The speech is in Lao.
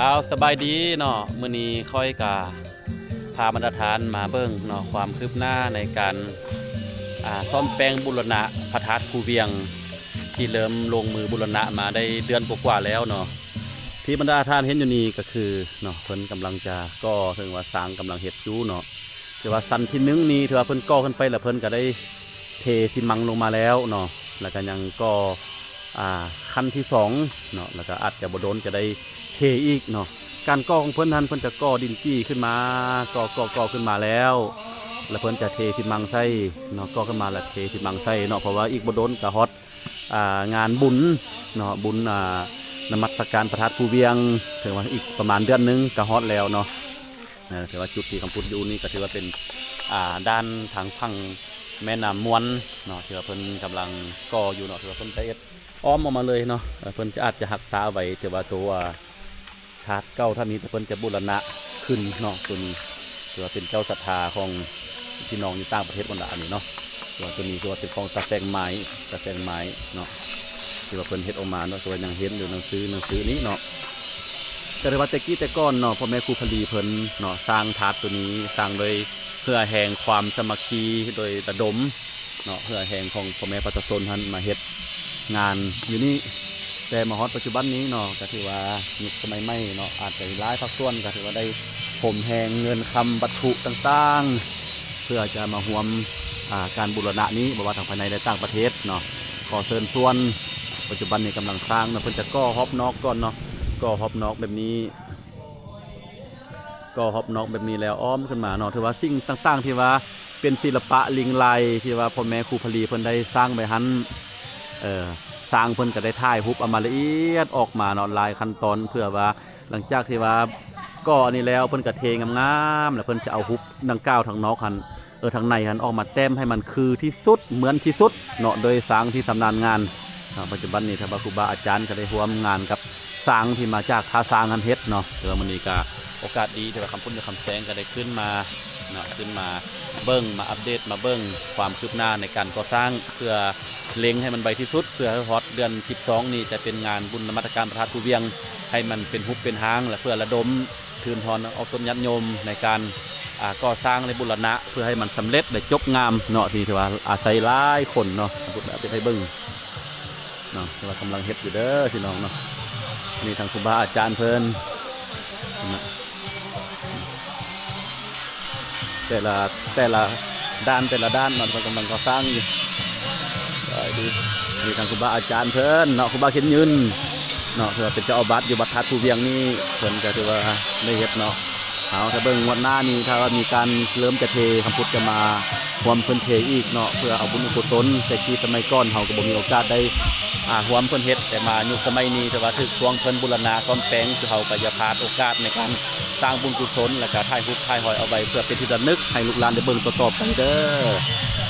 ອ້າວ ສະບາຍດີເນາະ, ມື້ນີ້ຂ້ອຍກະພາບັນດາທ່ານມາເບິ່ງເນາະ ຄວາມຄືບໜ້າໃນການ ອ່າ ສ້ອມແປງບູລະນະພະທາດພູວຽງ ທີ່ເລີ່ມລົງມືບູລະນະມາໄດ້ເດືອນກວ່າໆແລ້ວເນາະ. ທີ່ບັນດາທ່ານເຫັນຢູ່ນີ້ກໍຄືເນາະ ເພິ່ນກຳລັງຈະກໍ່ ເຖິງວ່າຊ່າງກຳລັງເຮັດຢູ່ເນາະ, ຖືວ່າຊັ້ນທີໜຶ່ງນີ້ ຖືວ່າເພິ່ນກໍ່ຂຶ້ນໄປ ແລ້ວເພິ່ນກໍໄດ້ເທຊີມັງລົງມາແລ້ວເນາະ, ແລ້ວກໍຍັງກໍ່ ອ່າ ຂັ້ນທີສອງເນາະ, ແລ້ວກໍອາດຈະບໍ່ດົນຈະໄດ້ເທອີກເນາະ. ການກໍ່ຂອງເພິ່ນຫັ້ນ ເພິ່ນຈະກໍ່ດິນຈີ່ຂຶ້ນມາ, ກໍ່ ກໍ່ ກໍ່ຂຶ້ນມາແລ້ວ ແລ້ວເພິ່ນຈະເທຊີມັງໃສ່ເນາະ, ກໍ່ຂຶ້ນມາແລ້ວເທຊີມັງໃສ່ເນາະ, ເພາະວ່າອີກບໍ່ດົນກໍຮອດ ອ່າ ງານບຸນເນາະ, ບຸນ ອ່າ ນະມັດສະການພະທາດພູວຽງ, ຖືວ່າອີກປະມານເດືອນໜຶ່ງກໍຮອດແລ້ວເນາະ. ເອີ ຖືວ່າຈຸດທີ່ຄຳພຸດຢູ່ນີ້ກໍຖືວ່າເປັນ ອ່າ ດ້ານທາງຝັ່ງແມ່ນ້ຳມ່ວນເນາະ, ຖືວ່າເພິ່ນກຳລັງກໍ່ຢູ່ເນາະ, ຖືວ່າເພິ່ນຈະເຮັດອ້ອມອອກມາເລີຍເນາະ. ເອີ ເພິ່ນຈະ ອາດຈະຮັກສາໄວ້ ແຕ່ວ່າໂຕ ອ່າ ທາດເກົ່າທາດນີ້ ແຕ່ເພິ່ນຈະບູລະນະຂຶ້ນເນາະ. ໂຕນີ້ຖືວ່າເປັນເຈົ້າສັດທາຂອງພີ່ນ້ອງຢູ່ຕ່າງປະເທດພຸ້ນລະ ອັນນີ້ເນາະ. ແຕ່ວ່າໂຕນີ້ຖືວ່າເປັນຂອງຕາແສງໄມ້ ຕາແສງໄມ້ເນາະ, ທີ່ວ່າເພິ່ນເຮັດອອກມາເນາະ, ແຕ່ວ່າຍັງເຫັນຢູ່ໜັງສື ໜັງສືນີ້ເນາະ. ກໍຖືວ່າແຕ່ກີ້ແຕ່ກ່ອນເນາະ ພໍ່ແມ່ຄູພະລີເພິ່ນເນາະ ສ້າງທາດໂຕນີ້ ສ້າງໂດຍເຫື່ອແຮງຄວາມສາມັກຄີ ໂດຍລະດົມເນາະ ເຫື່ອແຮງຂອງພໍ່ແມ່ປະຊາຊົນຫັ້ນມາເຮັດງານຢູ່ນີ້. ແຕ່ມາຮອດປັດຈຸບັນນີ້ເນາະ ກໍຖືວ່າຍຸກສະໄໝໃໝ່ເນາະ ອາດຈະມີຫຼາຍພາກສ່ວນ ກໍຖືວ່າໄດ້ໂຮມແຮງເງິນຄຳວັດຖຸຕ່າງໆ ເພື່ອຈະມາຮ່ວມ ອ່າ ການບູລະນະນີ້ ບໍ່ວ່າທາງພາຍໃນ ແລະ ຕ່າງປະເທດເນາະ. ຂໍເຊີນຊວນ ປັດຈຸບັນນີ້ກຳລັງສ້າງເນາະ, ເພິ່ນຈະກໍ່ຮອບນອກກ່ອນເນາະ, ກໍ່ຮອບນອກແບບນີ້ ກໍ່ຮອບນອກແບບນີ້ແລ້ວອ້ອມຂຶ້ນມາເນາະ. ຖືວ່າສິ່ງຕ່າງໆທີ່ວ່າເປັນສິລະປະລິງລາຍ ທີ່ວ່າພໍ່ແມ່ຄູພະລີເພິ່ນໄດ້ສ້າງໄວ້ຫັ້ນ ເອີ ຊ່າງເພິ່ນກໍໄດ້ຖ່າຍຮູບເອົາມາລະອຽດອອກມາເນາະ ຫຼາຍຂັ້ນຕອນ ເພື່ອວ່າຫຼັງຈາກທີ່ວ່າກໍ່ອັນນີ້ແລ້ວ ເພິ່ນກໍເທງາມໆ ແລ້ວເພິ່ນຈະເອົາຮູບດັ່ງກ່າວທາງນອກຫັ້ນ ເອີ ທາງໃນຫັ້ນອອກມາແຕ້ມໃຫ້ມັນຄືທີ່ສຸດ ເໝືອນທີ່ສຸດເນາະ ໂດຍຊ່າງທີ່ຊຳນານງານເນາະ. ປັດຈຸບັນນີ້ ທ່ານພະຄູບາອາຈານກໍໄດ້ຮ່ວມງານກັບຊ່າງທີ່ມາຈາກທ່າຊ້າງຫັ້ນເຮັດເນາະ. ແຕ່ວ່າມື້ນີ້ກໍໂອກາດດີ ທີ່ວ່າຄຳພຸດ ຄຳແສງກໍໄດ້ຂຶ້ນມາເນາະ ຂຶ້ນມາເບິ່ງ ມາອັບເດດ ມາເບິ່ງຄວາມຄືບໜ້າໃນການກໍ່ສ້າງ ເພື່ອເລັ່ງໃຫ້ມັນໄວທີ່ສຸດ ເພື່ອໃຫ້ຮອດເດືອນສິບສອງນີ້ ຈະເປັນງານບຸນນະມັດສະການພະທາດພູວຽງ ໃຫ້ມັນເປັນຮູບເປັນຮ່າງ ແລະ ເພື່ອລະດົມ ເຊີນຊວນອອກຕົນຍາດໂຍມໃນການ ອ່າ ກໍ່ສ້າງ ແລະ ບູລະນະ ເພື່ອໃຫ້ມັນສຳເລັດ ແລະ ຈົບງາມເນາະ. ທີ່ ທີ່ວ່າອາໄສຫຼາຍຄົນເນາະ ບຸນເອົາໄປໃຫ້ເບິ່ງເນາະ ທີ່ວ່າກຳລັງເຮັດຢູ່ເດີພີ່ນ້ອງເນາະ. ນີ້ທາງຄູບາອາຈານເພິ່ນນະ ແຕ່ລະ ແຕ່ລະດ້ານ ແຕ່ລະດ້ານເນາະ ເພິ່ນກຳລັງກໍ່ສ້າງຢູ່. ນີ້ທາງຄູບາອາຈານເພິ່ນເນາະ ຄູບາເຂັນຍືນ ເນາະ ເພິ່ນວ່າເປັນເຈົ້າອາວາດຢູ່ວັດທາດພູວຽງນີ້ ເພິ່ນກໍຖືວ່າໄດ້ເຮັດເນາະ. ເອົາ ຖ້າເບິ່ງງວດໜ້ານີ້ ຖ້າວ່າມີການເລີ່ມຈະເທ ຄຳພຸດຈະມາຮ່ວມເພິ່ນເທອີກເນາະ ເພື່ອເອົາບຸນອຸກຸສົນ. ແຕ່ກີ້ສະໄໝກ່ອນເຮົາກໍບໍ່ມີໂອກາດໄດ້ ອ່າ ຮ່ວມເພິ່ນເຮັດ ແຕ່ມາຍຸກສະໄໝນີ້ ຖືວ່າຖືກຊ່ວງເພິ່ນບູລະນະສ້ອມແປງ ຄືເຮົາກໍຢ່າພາດໂອກາດໃນການສ້າງບຸນກຸສົນ ແລ້ວກໍຖ່າຍຮູບຖ່າຍຮອຍເອົາໄວ້ ເພື່ອເປັນທີ່ລະນຶກໃຫ້ລູກຫຼານໄດ້ເບິ່ງຕໍ່ໆໄປເດີ.